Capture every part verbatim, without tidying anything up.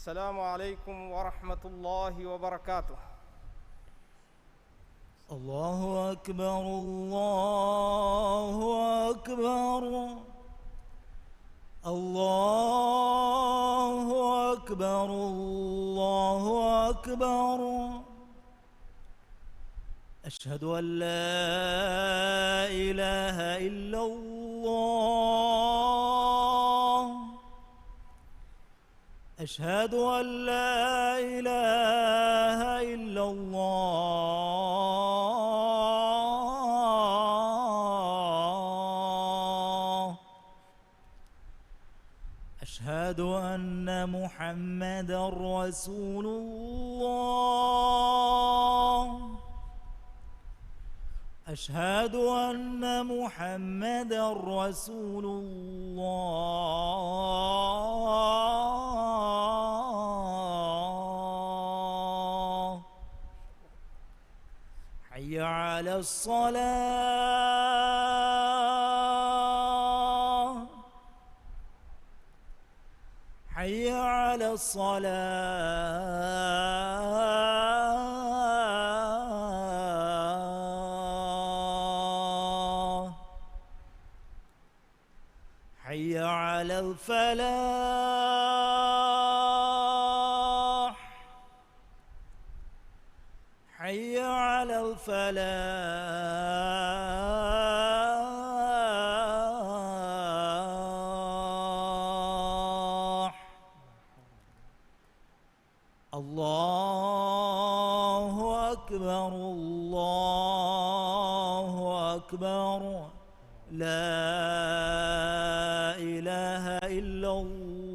السلام عليكم ورحمة الله وبركاته. الله أكبر، الله أكبر، الله أكبر، الله أكبر. أشهد أن لا إله إلا الله. أشهد أن لا إله إلا الله. أشهد أن محمدا رسول الله. أشهد أن محمدا رسول الله. حي على الصلاة. حي على الصلاة. حي على الفلاح. حي على الفلاح. الله أكبر، الله أكبر. لا إله إلا الله.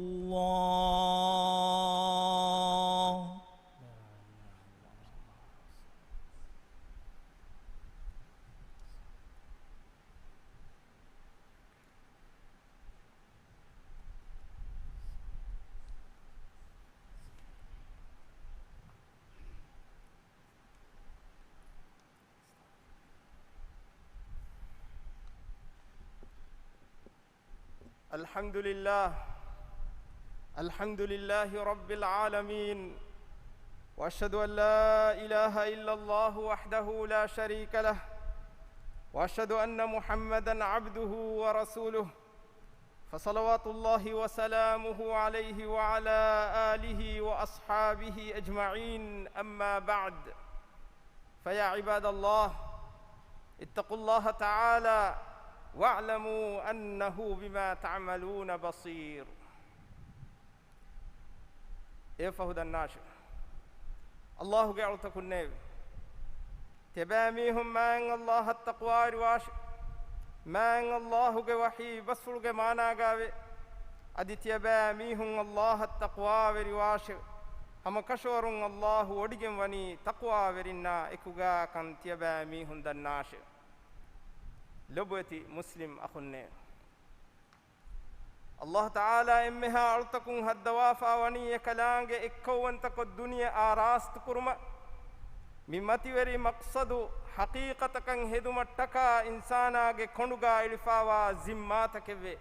الحمد لله. الحمد لله رب العالمين. وأشهد أن لا إله إلا الله وحده لا شريك له. وأشهد أن محمدا عبده ورسوله. فصلوات الله وسلامه عليه وعلى آله وأصحابه أجمعين. أما بعد. فيا عباد الله، اتقوا الله تعالى واعلموا أنه بما تعملون بصير. އެއަށްފަހު ދަންނާށެވެ. ﷲ ގެ އަޅުތަކުންނޭވެ! ތިޔަބައިމީހުން މާތް ﷲ އަށް ތަޤްވާވެރިވާށެވެ. މާތް ﷲ ގެ ވަޙީ ބަސްފުޅުގެ މާނާގައެވެ. އަދި ތިޔަބައިމީހުން ﷲ އަށް ތަޤްވާވެރިވާށެވެ. ހަމަ ކަށަވަރުން ﷲ ވޮޑިގެން ވަނީ ތަޤްވާވެރިންނާ އެކުގައިކަން ތިޔަބައިމީހުން ދަންނާށެވެ. ލޮބުވެތި މުސްލިމް އަޚުންނޭ! ﷲ ތަޢާލާ އެންމެހާ އަޅުތަކުން ހައްދަވާފާ ވަނީ އެކަލާނގެ އެއްކައުވަންތަކޮށް ދުނިޔެ އާރާސްތުކުރުމަށް. މި މަތިވެރި މަޤްޞަދު ޙަޤީޤަތަކަށް ހެދުމަށްޓަކާ އިންސާނާގެ ކޮނޑުގަ އެޅިފާވާ ޒިންމާތަކެއްވޭ.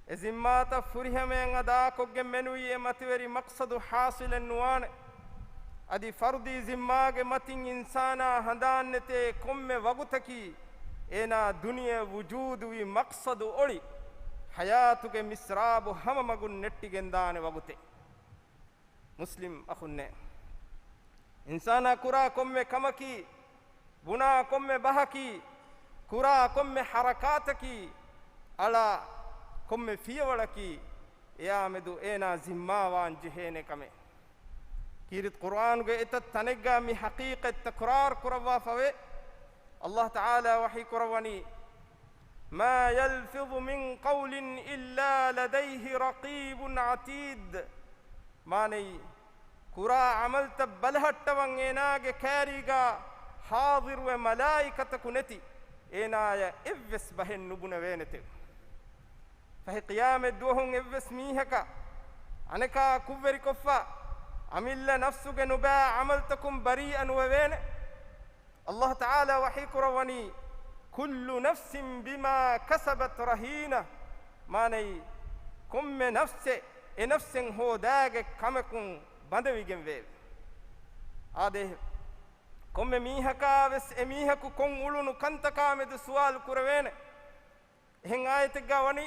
އެ ޒިންމާތައް ފުރިހަމަޔަށް އަދާކޮށްގެން މެނުވީ އެ މަތިވެރި މަޤްޞަދު ޙާޞިލެއް ނުވާނެ. އަދި ފަރުދީ ޒިންމާގެ މަތިން އިންސާނާ ހަނދާންނެތޭ ކޮންމެ ވަގުތަކީ، އޭނާ ދުނިޔެ ވުޖޫދުވި މަޤްޞަދު އޮޅި، ޙަޔާތުގެ މިސްރާބު ހަމަ މަގުން ނެއްޓިގެންދާނެ ވަގުތެއް. މުސްލިމް އަޚުންނޭ! އިންސާނާ ކުރާ ކޮންމެ ކަމަކީ، ބުނާ ކޮންމެ ބަހަކީ، ކުރާ ކޮންމެ ޙަރަކާތަކީ، އަޅާ ކޮންމެ ފިޔަވަޅަކީ، އެއާމެދު އޭނާ ޒިންމާވާން ޖެހޭނެ ކަމެއް. ކީރިތި ޤުރްއާނުގެ އެތައް ތަނެއްގަ މި ޙަޤީޤަތް ތަކުރާރު ކުރައްވާފަވޭ. ﷲ ތަޢާލާ ވަޙީ ކުރައްވަނީ، ما يلفظ من قول إلا لديه رقيب عتيد. މާނައީ، ކުރާ ޢަމަލްތައް ބަލަހައްޓަވަން އޭނާގެ ކާރީގަ ޙާޟިރުވެ މަލާއިކަތަކު ނެތި، އޭނާޔަށް އެއްވެސް ބަހެއް ނުބުނެވޭނެތެވެ. ފަހެ ޤިޔާމަތް ދުވަހުން އެއްވެސް މީހަކަށް އަނެކާ ކުށްވެރިކޮށްފަ، އަމިއްލަ ނަފްސުގެ ނުބައި ޢަމަލްތަކުން ބަރީއަ ނުވެވޭނެ. ﷲ ތަޢާލާ ވަޙީ ކުރައްވަނީ، كل نفس بما كسبت رهينة. މާނައީ، ކޮންމެ ނަފްސެއް އެ ނަފްސެއް ހޯދާގެ ކަމަކުން ބަނދެވިގެން ވެއެވެ. އާދެ، ކޮންމެ މީހަކާ ވެސް އެ މީހަކު ކޮން އުޅުނު ކަންތަކާ މެދު ސުވާލު ކުރެވޭނެ. އެހެން އާޔަތެއްގަ ވަނީ،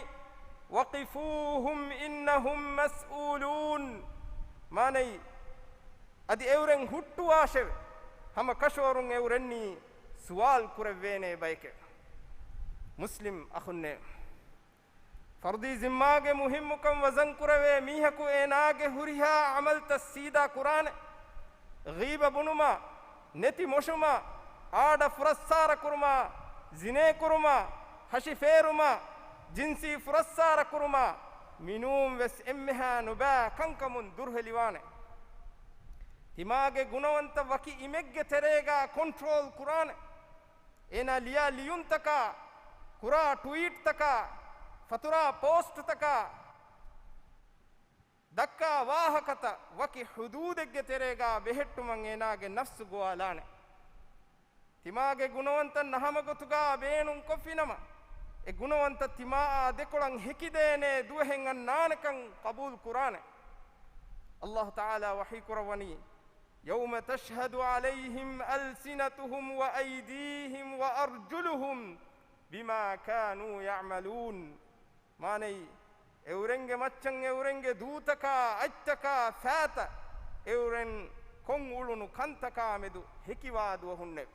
"وَقِفُوهُمْ إِنَّهُمْ مَسْئُولُونَ." މާނައީ، އަދި އެއުރެން ހުއްޓުވާށެވެ. ހަމަ ކަށަވަރުން އެއުރެންނީ ސުވާލު ކުރެވޭނެ ބައެކެވެ. މުސްލިމް އަޚުންނޭ، ފަރުދީ ޒިންމާގެ މުހިއްމުކަން ވަޒަން ކުރެވޭ މީހަކު އޭނާގެ ހުރިހާ ޢަމަލްތައް ސީދާ ކުރާނެ. ޣީބަ ބުނުމާ، ނެތި މޮށުމާ، އާޑަ ފުރައްސާރަ ކުރުމާ، ޒިނޭ ކުރުމާ، ހަށި ފޭރުމާ، ޖިންސީ ފުރައްސާރަ ކުރުމާ، މިނޫން ވެސް އެންމެހާ ނުބައި ކަންކަމުން ދުރުހެލިވާނެ. ތިމާގެ ގުނަވަންތައް ވަކި އިމެއްގެ ތެރޭގަ ކޮންޓްރޯލް ކުރާނެ. އޭނާ ލިޔާ ލިޔުންތަކާ، ކުރާ ޓްވީޓްތަކާ، ފަތުރާ ޕޯސްޓްތަކާ، ދައްކާ ވާހަކަތައް ވަކި ޙުދޫދެއްގެ ތެރޭގަ ބެހެއްޓުމަށް އޭނާގެ ނަފްސު ގޮވާލާނެ. ތިމާގެ ގުނަވަންތައް ނަހަމަ ގޮތުގަ ބޭނުންކޮށްފިނަމަ، އެ ގުނަވަންތައް ތިމާއާ ދެކޮޅަށް ހެކިދޭނެ ދުވަހެއް އަންނާނެކަން ޤަބޫލު ކުރާނެ. އައްލާހު ތަޢާލާ ވަޙީ ކުރައްވަނީ، "يَوْمَ تَشْهَدُ عَلَيْهِمْ أَلْسِنَتُهُمْ وَأَيْدِيهِمْ وَأَرْجُلُهُمْ بِمَا كَانُوا يَعْمَلُونَ." މާނައީ، އެއުރެންގެ މައްޗަށް އެއުރެންގެ ދޫތަކާ، އަތްތަކާ، ފައިތައް އެއުރެން ކޮން އުޅުނު ކަންތަކާ މެދު ހެކިވާ ދުވަހުންނެވެ.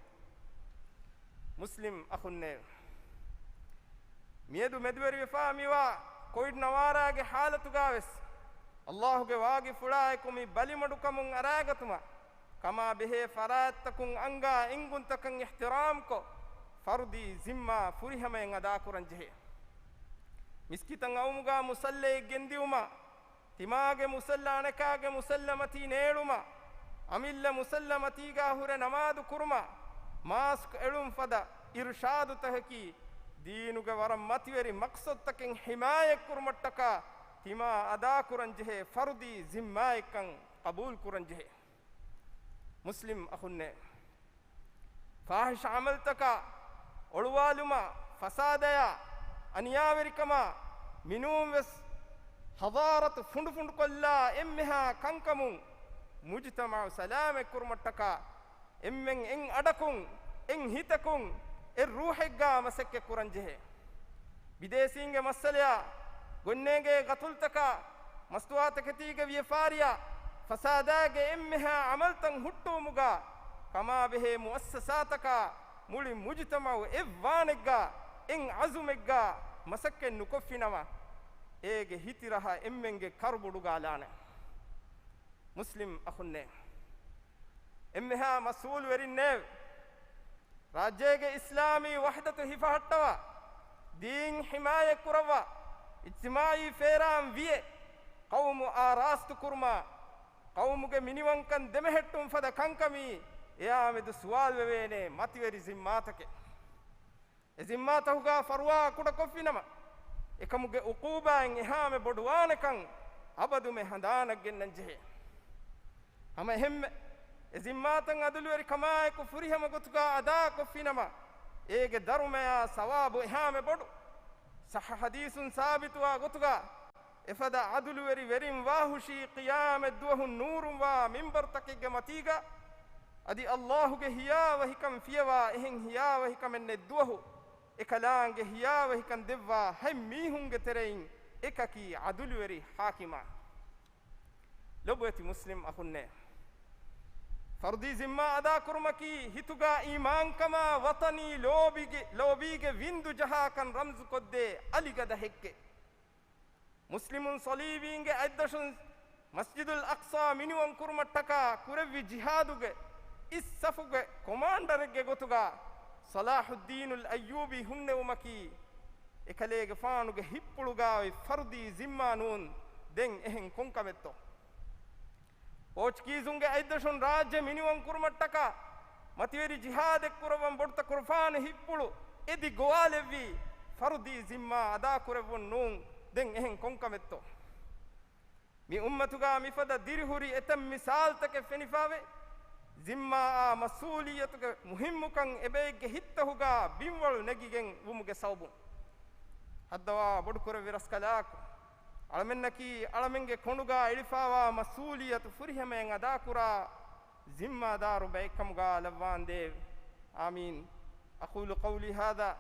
މުސްލިމް އަޚުންނޭވެ! މިއަދު މެދުވެރިވެފާ މިވާ ކޮވިޑް ނަވާރާގެ ޙާލަތުގަ ވެސް، އައްލާހުގެ ވާގިފުޅާއެކު މި ބަލިމަޑުކަމުން އަރާގަތުމަށް، ކަމާ ބެހޭ ފަރާތްތަކުން އަންގާ އެންގުންތަކަށް އިޙްތިރާމްކޮށް، ފަރުދީ ޒިންމާ ފުރިހަމައިން އަދާކުރަން ޖެހޭ. މިސްކިތަށް އައުމުގަ މުޞައްލައެއް ގެންދިއުމާ، ތިމާގެ މުޞައްލަ އަނެކާގެ މުޞައްލަ މަތީ ނޭޅުމާ، އަމިއްލަ މުޞައްލަ މަތީގަ ހުރެ ނަމާދު ކުރުމާ، މާސްކް އެޅުން ފަދަ އިރުޝާދުތަކަކީ ދީނުގެ ވަރަށް މަތިވެރި މަޤްޞަދުތަކެއް ޙިމާޔަތްކުރުމަށްޓަކާ ތިމާ އަދާކުރަން ޖެހޭ ފަރުދީ ޒިންމާއެއްކަން ޤަބޫލުކުރަން ޖެހޭ. މުސްލިމް އަޚުންނޭ! ފާޙިޝް ޢަމަލްތަކާ، އޮޅުވާލުމާ، ފަސާދަޔާ، އަނިޔާވެރިކަމާ، މިނޫންވެސް ޙަޟާރަތު ފުނޑުފުނޑުކޮށްލާ އެންމެހާ ކަންކަމުން މުޖުތަމަޢު ސަލާމަތްކުރުމަށްޓަކާ، އެންމެން އެއް އަޑަކުން، އެއް ހިތަކުން، އެއް ރޫޙެއްގާ މަސައްކަތްކުރަން ޖެހޭ. ބިދޭސީންގެ މައްސަލަޔާ، ގޮންނޭގޭ ގަތުލުތަކާ، މަސްތުވާތަކެތީގެ ވިޔަފާރިޔާ، ފަސާދާގެ އެންމެހާ ޢަމަލްތައް ހުއްޓުވުމުގާ، ކަމާބެހޭ މުއައްސަސާތަކާ، މުޅި މުޖުތަމަޢު އެއްވާނެއްގާ، އެއް ޢަޒުމެއްގާ މަސައްކަތް ނުކޮށްފިނަމަ، އޭގެ ހިތި ރަހަ އެންމެންގެ ކަރުބޮޑުގާ ލާނެ. މުސްލިމް އަޚުންނޭ! އެންމެހާ މަސްއޫލުވެރިންނޭވެ! ރާއްޖޭގެ އިސްލާމީ ވަޙްދަތު ހިފަހައްޓަވާ، ދީން ޙިމާޔަތްކުރައްވާ، އިޖްތިމާޢީ ފޭރާން ވިޔެ، ޤައުމު އާރާސްތުކުރުމާ، ޤައުމުގެ މިނިވަންކަން ދެމެހެއްޓުން ފަދަ ކަންކަމީ، އެއާމެދު ސުވާލުވެވޭނޭ މަތިވެރި ޒިންމާތަކެއް. އެ ޒިންމާތަކުގާ ފަރުވާ ކުޑަކޮށްފިނަމަ، އެކަމުގެ ޢުޤޫބާއިން އެހާމެ ބޮޑުވާނެކަން އަބަދުމެ ހަނދާނަށް ގެންނަން ޖެހޭ. ހަމަ އެހެންމެ، އެ ޒިންމާތައް ޢަދުލުވެރިކަމާއެކު ފުރިހަމަ ގޮތުގާ އަދާކޮށްފިނަމަ، އޭގެ ދަރުމަޔާ ސަވާބު އެހާމެ ބޮޑު. ޞައްޙަ ޙަދީޘުން ސާބިތުވާ ގޮތުގާ، އެފަދަ ޢަދުލުވެރި ވެރިން ވާހުށީ ޤިޔާމަތް ދުވަހު ނޫރުންވާ މިންބަރުތަކެއްގެ މަތީގަ، އަދި އައްލާހުގެ ހިޔާވަހިކަން ފިޔަވާ އެހެން ހިޔާވަހިކަމެއް ނެތް ދުވަހު، އެކަލާނގެ ހިޔާވަހިކަން ދެއްވާ ހަތް މީހުންގެ ތެރެއިން އެކަކީ ޢަދުލުވެރި ޙާކިމާ. ލޮބުވެތި މުސްލިމް އަޚުންނޭ! ފަރުދީ ޒިންމާ އަދާކުރުމަކީ ހިތުގާ އީމާންކަމާ ވަޠަނީ ލޯބީގެ، ލޯބީގެ ވިންދު ޖަހާކަން ރަމްޒުކޮށްދޭ އަލިގަދަ ހެއްކެއް. މުސްލިމުން ޞަލީބީންގެ އަތްދަށުން މަސްޖިދުލް އަޤްޞާ މިނިވަން ކުރުމަށްޓަކާ ކުރެއްވި ޖިހާދުގެ އިސް ސަފުގެ ކޮމާންޑަރެއްގެ ގޮތުގާ ޞަލާޙުއްދީނުލް އައްޔޫބީ ހުންނެވުމަކީ، އެކަލޭގެފާނުގެ ހިތްޕުޅުގާ އޮތް ފަރުދީ ޒިންމާ ނޫން، ދެން އެހެން ކޮންކަމެއްތޯ؟ ޕޯޗުގީޒުންގެ އަތްދަށުން ރާއްޖެ މިނިވަން ކުރުމަށްޓަކާ، މަތިވެރި ޖިހާދެއް ކުރައްވަން ބޮޑުތަކުރުފާނު ހިތްޕުޅު އެދި ގޮވާލެއްވީ، ފަރުދީ ޒިންމާ އަދާކުރެއްވުން ނޫން، ދެން އެހެން ކޮންކަމެއްތޯ؟ މި އުއްމަތުގާ މިފަދަ ދިރިހުރި އެތައް މިސާލްތަކެއް ފެނިފާވޭ، ޒިންމާއާ މަސްއޫލިއްޔަތުގެ މުހިއްމުކަން އެބައެއްގެ ހިތްތަކުގާ ބިންވަޅު ނެގިގެން ވުމުގެ ސަބަބުން. ހައްދަވާ ބޮޑުކުރެއްވި ރަސްކަލާކޮ، އަޅަމެންނަކީ އަޅަމެންގެ ކޮނޑުގާ އެޅިފާވާ މަސްއޫލިއްޔަތު ފުރިހަމައިން އަދާކުރާ ޒިންމާދާރު ބައެއްކަމުގާ ލައްވާނދޭވެ. އާމީން. أقول قولي هذا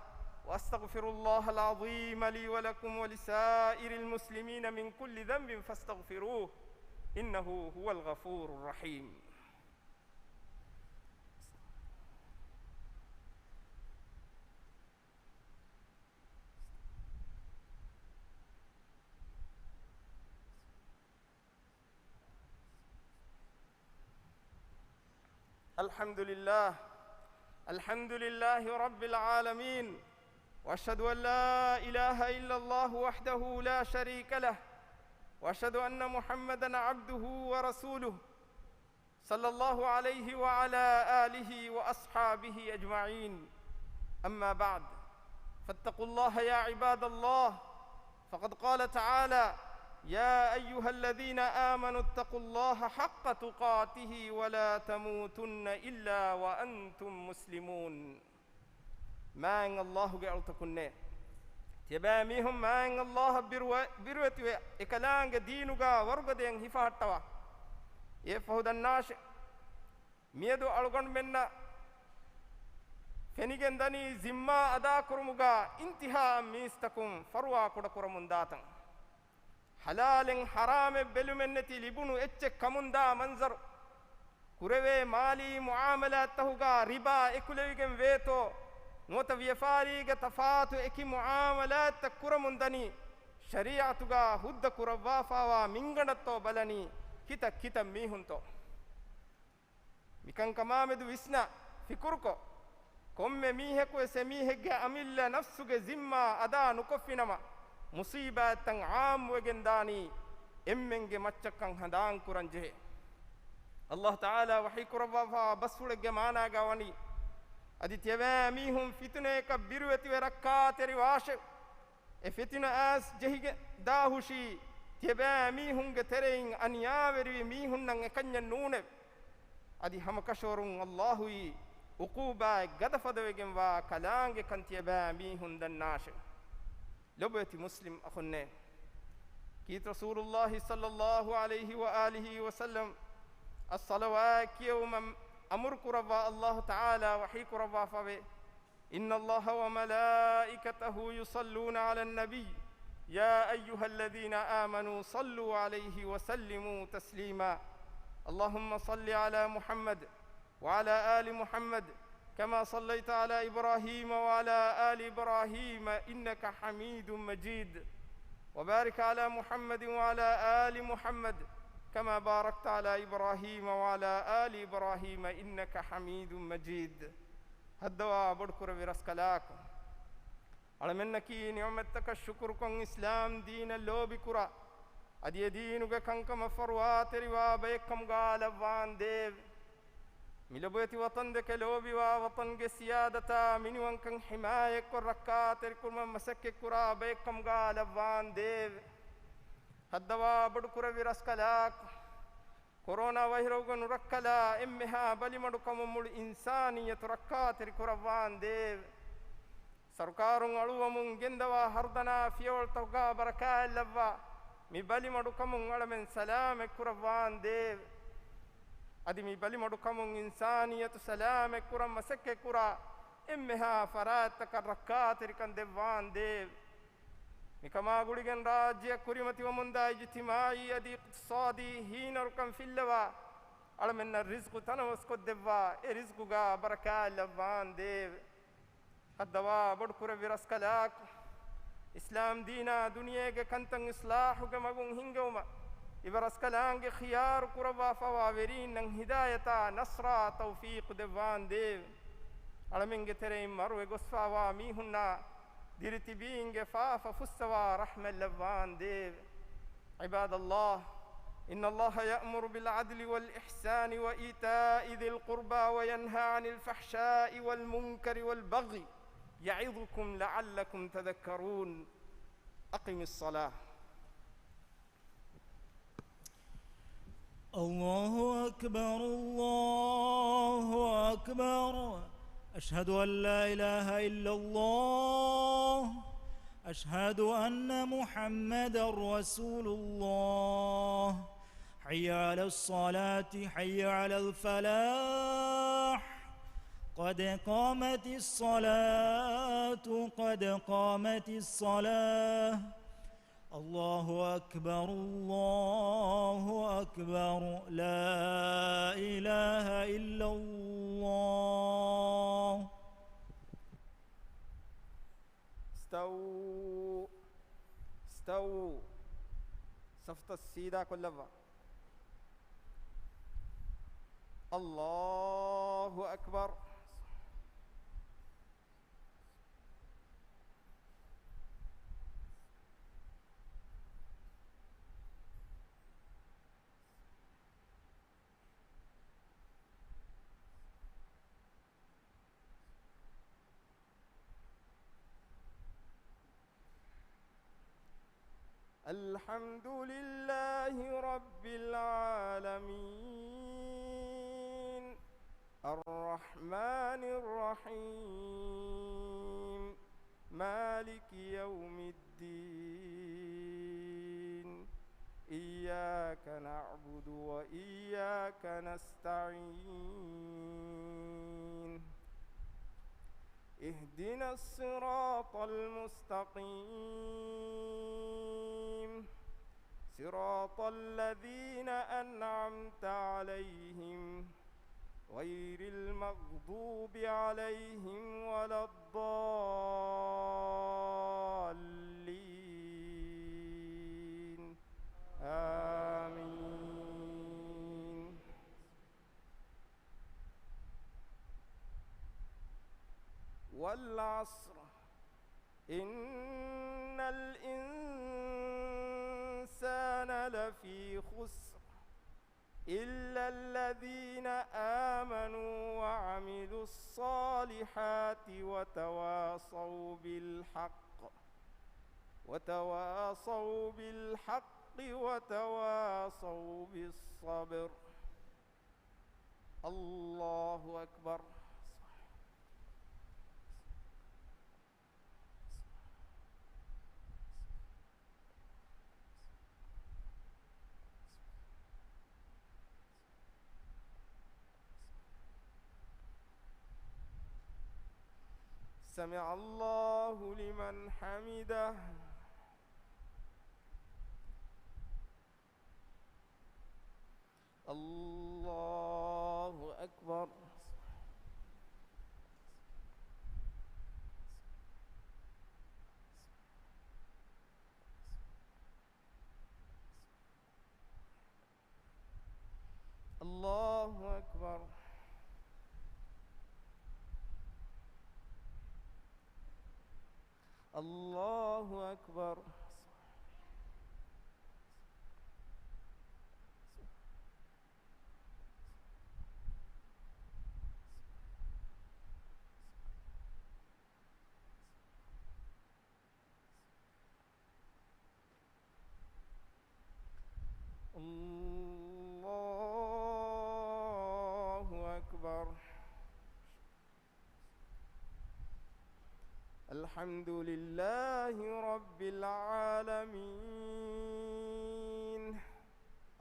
وأستغفر الله العظيم لي ولكم ولسائر المسلمين من كل ذنب فاستغفروه إنه هو الغفور الرحيم. الحمد لله. الحمد لله رب العالمين. وأشهد أن لا إله إلا الله وحده لا شريك له. وأشهد أن محمدا عبده ورسوله. صلى الله عليه وعلى آله وأصحابه أجمعين. أما بعد، فاتقوا الله يا عباد الله. فقد قال تعالى: يا أيها الذين آمنوا اتقوا الله حق تقاته ولا تموتن إلا وأنتم مسلمون. މާތް ﷲ ގެ އަޅުތަކުންނޭ! ތިޔަބައިމީހުން މާތް ﷲ އަށް ބިރުވެ-، ބިރުވެތިވެ، އެކަލާނގެ ދީނުގާ ވަރުގަދަޔަށް ހިފަހައްޓަވާ. އެއަށްފަހު ދަންނާށެ! މިއަދު އަޅުގަނޑުމެންނަށް ފެނިގެން ދަނީ ޒިންމާ އަދާކުރުމުގާ އިންތިހާއަށް މީސްތަކުން ފަރުވާ ކުޑަކުރަމުން ދާތަން. ޙަލާލެއް ޙަރާމެއް ބެލުމެއްނެތި ލިބުނު އެއްޗެއް ކަމުންދާ މަންޒަރު، ކުރެވޭ މާލީ މުޢާމަލާތްތަކުގާ ރިބާ އެކުލެވިގެން ވޭތޯ، ނުވަތަ ވިޔަފާރީގެ ތަފާތު އެކި މުޢާމަލާތްތައް ކުރަމުން ދަނީ، ޝަރީޢަތުގާ ހުއްދަ ކުރައްވާފާވާ މިންގަނޑަށްތޯ ބަލަނީ، ކިތައް ކިތައް މީހުންތޯ؟ މިކަންކަމާމެދު ވިސްނާ ފިކުރުކޮށް، ކޮންމެ މީހަކުވެސް އެމީހެއްގެ އަމިއްލަ ނަފްސުގެ ޒިންމާ އަދާ ނުކޮށްފިނަމަ، މުޞީބާތްތައް ޢާއްމުވެގެން ދާނީ އެންމެންގެ މައްޗަށްކަން ހަނދާން ކުރަން ޖެހޭ. ﷲ ތަޢާލާ ވަޙީ ކުރައްވާފާ ބަސްފުޅެއްގެ މާނާގާ ވަނީ، އަދި ތިޔަބައިމީހުން ފިތުނަޔަކަށް ބިރުވެތިވެ ރައްކާތެރިވާށެވެ! އެ ފިތުނައައިސް ޖެހިގެން ދާހުށީ، ތިޔަބައިމީހުންގެ ތެރެއިން އަނިޔާވެރިވި މީހުންނަށް އެކަންޏެއް ނޫނެވެ. އަދި ހަމަކަށަވަރުން ﷲ އީ ޢުޤޫބާތް ގަދަފަދަވެގެންވާ ކަލާނގެކަން ތިޔަބައިމީހުން ދަންނާށެވެ. ލޮބުވެތި މުސްލިމް އަޚުންނޭ! ކީރިތި ރަސޫލުﷲ ޞައްލަﷲ ޢަލައިހި ވައާލިހި ވަސައްލަމް އައްޞަލަވާތް ކިޔެވުމަށް އަމުރު ކުރައްވާ ﷲ ތަޢާލާ ވަޙީ ކުރައްވާފަވޭ. إن الله وملائكته يصلون على النبي، يا أيها الذين آمنوا صلوا عليه وسلموا تسليما. اللهم صل على محمد وعلى آل محمد كما صليت على إبراهيم وعلى آل إبراهيم إنك حميد مجيد. وبارك على محمد وعلى آل محمد كما باركت على إبراهيم وعلى آل إبراهيم إنك حميد مجيد. ހައްދަވާ ބޮޑުކުރެއްވި ރަސްކަލާކޮ! އަޅަމެންނަކީ ނިޢުމަތްތަކަށް ޝުކުރުކޮށް އިސްލާމް ދީނަށް ލޯބިކުރާ، އަދި އެ ދީނުގެ ކަންކަމަށް ފަރުވާތެރިވާ ބައެއްކަމުގާ ލައްވާނދޭވެ! މިލޮބުވެތި ވަޠަންދެކެ ލޯބިވާ ވަޠަންގެ ސިޔާދަތާ މިނިވަންކަން ޙިމާޔަތްކޮށް ރައްކާތެރިކުރުމަށް މަސައްކަތްކުރާ ބައެއްކަމުގާ ލައްވާނދޭވެ! ހައްދަވާ ބޮޑުކުރެއްވި ރަސްކަލާކޮ! ކޮރޯނާ ވައިރަސްގެ ނުރައްކަލާ އެންމެހާ ބަލިމަޑުކަމުން މުޅި އިންސާނިއްޔަތު ރައްކާތެރި ކުރައްވާނދޭވެ! ސަރުކާރުން އަޅުވަމުން ގެންދަވާ ހަރުދަނާ ފިޔަވަޅުތަކުގާ ބަރަކާތްލައްވާ މި ބަލިމަޑުކަމުން އަޅަމެން ސަލާމަތް ކުރައްވާނދޭވެ! އަދި މި ބަލިމަޑުކަމުން އިންސާނިއްޔަތު ސަލާމަތް ކުރަން މަސައްކަތްކުރާ އެންމެހާ ފަރާތްތަކަށް ރައްކާތެރިކަން ދެއްވާނދޭވެ! މިކަމާ ގުޅިގެން ރާއްޖެއަށް ކުރިމަތިވަމުންދާ އިޖްތިމާޢީ އަދި އިޤްތިޞާދީ ހީނަރުކަން ފިއްލަވާ، އަޅަމެންނަށް ރިޒްޤު ތަނަވަސްކޮށްދެއްވާ، އެ ރިޒްޤުގާ ބަރަކާތްލައްވާނދޭވެ! ހައްދަވާ ބޮޑުކުރެއްވި ރަސްކަލާކޮ! އިސްލާމް ދީނާ ދުނިޔޭގެ ކަންތައް އިޞްލާޙުގެ މަގުން ހިންގެވުމަށް އިބަރަސްކަލާނގެ ޚިޔާރު ކުރައްވާފަވާ ވެރީންނަށް ހިދާޔަތާ ނަޞްރާ ތައުފީޤު ދެއްވާނދޭވެ! އަޅަމެންގެ ތެރެއިން މަރުވެ ގޮސްފާވާ މީހުންނާ ދިރިތިބީންގެ ފާފަ ފުއްސަވާ ރަޙްމަތްލައްވާނދޭވެ! عباد الله، إن الله يأمر بالعدل والإحسان وإيتاء ذي القربى وينهى عن الفحشاء والمنكر والبغي يعظكم لعلكم تذكرون. أقم الصلاة. الله أكبر، الله أكبر. أشهد أن لا إله إلا الله. أشهد أن محمدا رسول الله. حي على الصلاة، حي على الفلاح. قد قامت الصلاة، قد قامت الصلاة. الله أكبر، الله أكبر، لا إله إلا الله. އިސްތަވޫ، އިސްތަވޫ. ސަފުތައް ސީދާ ކޮށްލައްވާ. الله أكبر. الحمد لله رب العالمين. الرحمن الرحيم. مالك يوم الدين. إياك نعبد وإياك نستعين. اهدنا الصراط المستقيم. صراط الذين أنعمت عليهم غير المغضوب عليهم ولا الضالين. آمين. والعصر. إن الإنسان لفي خسر. إلا الذين آمنوا وعملوا الصالحات وتواصوا بالحق، وتواصوا بالحق وتواصوا بالصبر. الله أكبر. سمع الله لمن حمده. الله أكبر. الله أكبر. الله أكبر. الله أكبر. الحمد لله رب العالمين.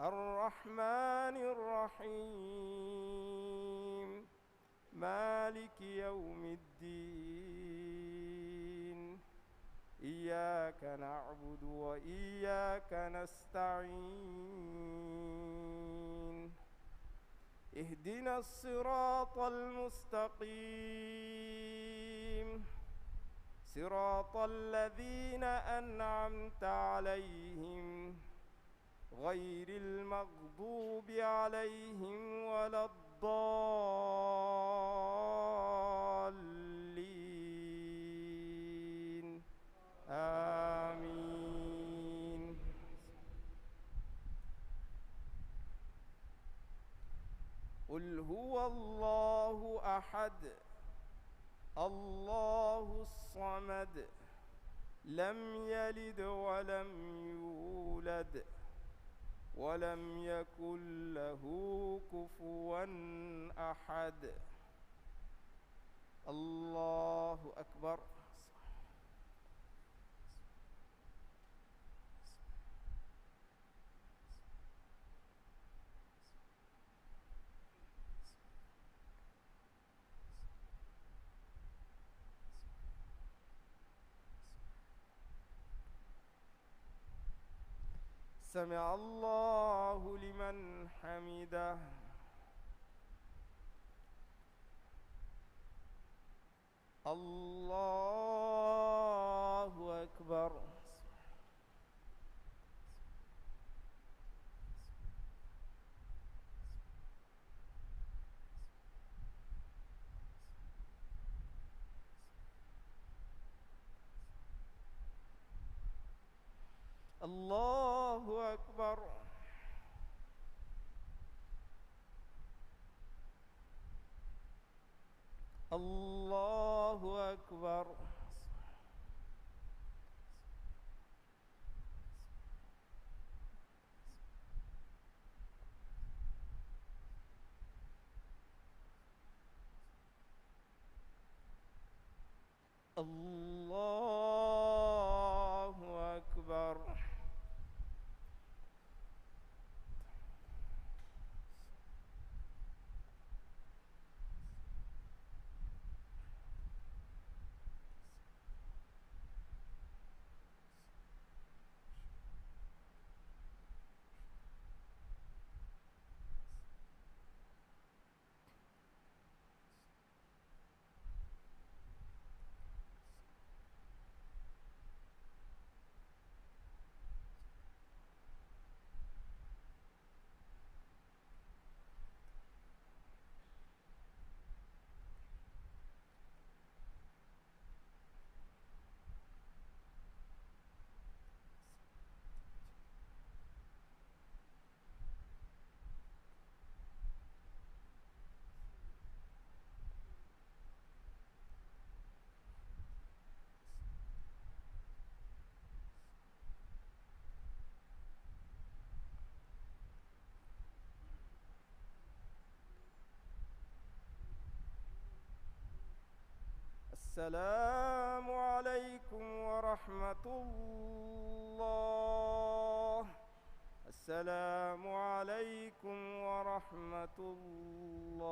الرحمن الرحيم. مالك يوم الدين. إياك نعبد وإياك نستعين. اهدنا الصراط المستقيم. صراط الذين أنعمت عليهم غير المغضوب عليهم ولا الضالين. آمين. قل هو الله أحد. الله الصمد. لم يلد ولم يولد. ولم يكن له كفوا أحد. الله أكبر. سمع الله لمن حمده. الله أكبر. الله أكبر. الله أكبر. الله أكبر. السلام عليكم ورحمة الله. السلام عليكم ورحمة الله.